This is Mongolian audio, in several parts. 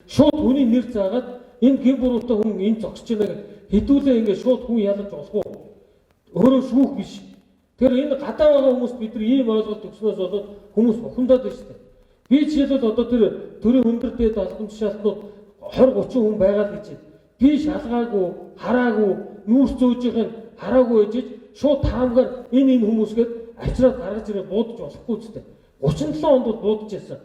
Шууд хүний нэр заагаад энэ гэм буруутай хүн энэ зогсож байна гэж хэдүүлээ ингээд шууд хүн ялаж болохгүй. Өөрөө шүүх биш. Тэгэхээр энэ гадаа байгаа хүмүүст бид нар ийм ойлголт өгснөөс болоод хүмүүс бухимдаад байна шүү дээ. Би жишээлбэл одоо тэр төрийн өндөр дээд албан тушаалтнууд 20 30 хүн байгаа л гэж байна. Би шалгаагүй, хараагүй, нүүрс зөөжийнх нь хараагүй ээжэж шууд таамгаар энэ хүмүүсгээд авчираад гаргаж ирээ буудаж болохгүй зү. 37 онд бол буудаж байсан.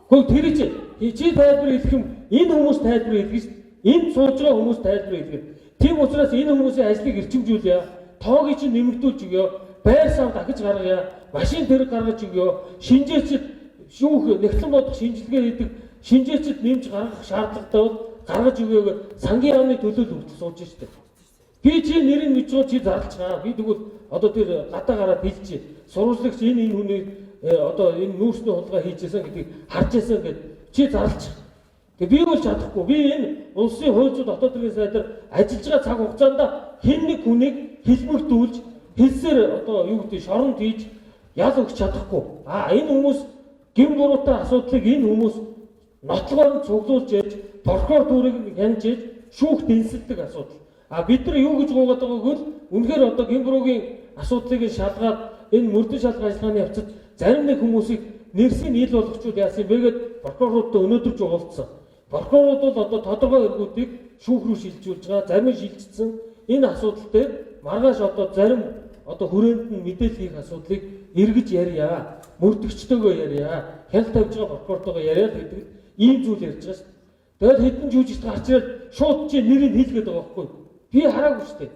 Гэхдээ тэр чи тайлбар хэлэх юм, энэ хүмүүс тайлбар хэлэх шүү. Энд сууж байгаа хүмүүс тайлбар хэлэх. Тийм учраас энэ хүмүүсийн ажлыг эрчимжүүлье. Тоогийг чинь нэмэгдүүлж өгөө. Байр сав дахиж гаргая. Машин тэрэг гаргаж өгөө. Шинжээчд шүүх нэгтлэн бодох шинжилгээ хийдэг шинжээчд нэмж гаргах шаардлагатай бол гаргаж өгөөгөө сангийн яамны төлөөлөл хүртэл сууж штэ. Би чи нэрийг мэдж байгаа, чи зарлж байгаа. Би тэгвэл одоо тэр гадаа гараад хэлчихье. Сурвалжлагч энэ хүний одоо энэ нүүрсний хулгай хийжсэн гэдгийг харж байсан гэд чи зарлж. Тэгээ би бол чадахгүй. Би энэ улсын хууль зүйн дотоод хэргийн сайдаар ажиллаж байгаа цаг хугацаанд хэн нэг хүнийг хэлмэгдүүлж хэлсээр одоо юу гэдэг шоронд хийж ял өгч чадахгүй. А энэ хүмүүс гэм буруутай асуудлыг энэ хүмүүс нотлогоор нь цуглуулж ээж прокурор дүрийг нь хянаж ээж шүүх дэнсэлдэг асуудал. А бид нар юу гэж гуйгаад байгааг бол үнэхээр одоо гэм буруугийн асуудлыг шалгаад энэ мөрдөн шалгах ажиллагааны явцад зарим нэг хүмүүсийг нэрсийн ил болгочууд яасан бэ гэд прокуроруудтай өнөөдөр ч уулзсан. Прокурорууд бол одоо тодорхой эргүүдийг шүүх рүү шилжүүлж байгаа, зарим нь шилжчихсэн. Энэ асуудал дээр маргааш одоо зарим одоо хүрээнд нь мэдээлэл хийх асуудлыг эргэж ярья. Мөрдөгчтэйгөө ярья. Хяналт тавьж байгаа прокурортойгоо яриа л гэдэг ийм зүйл ярьж байгаа шүү. Тэгэл хэдэн жүжигч гарч ирээд шууд чи нэрийг хэлгээд байгаа байхгүй. Би хараагүй шүү дээ.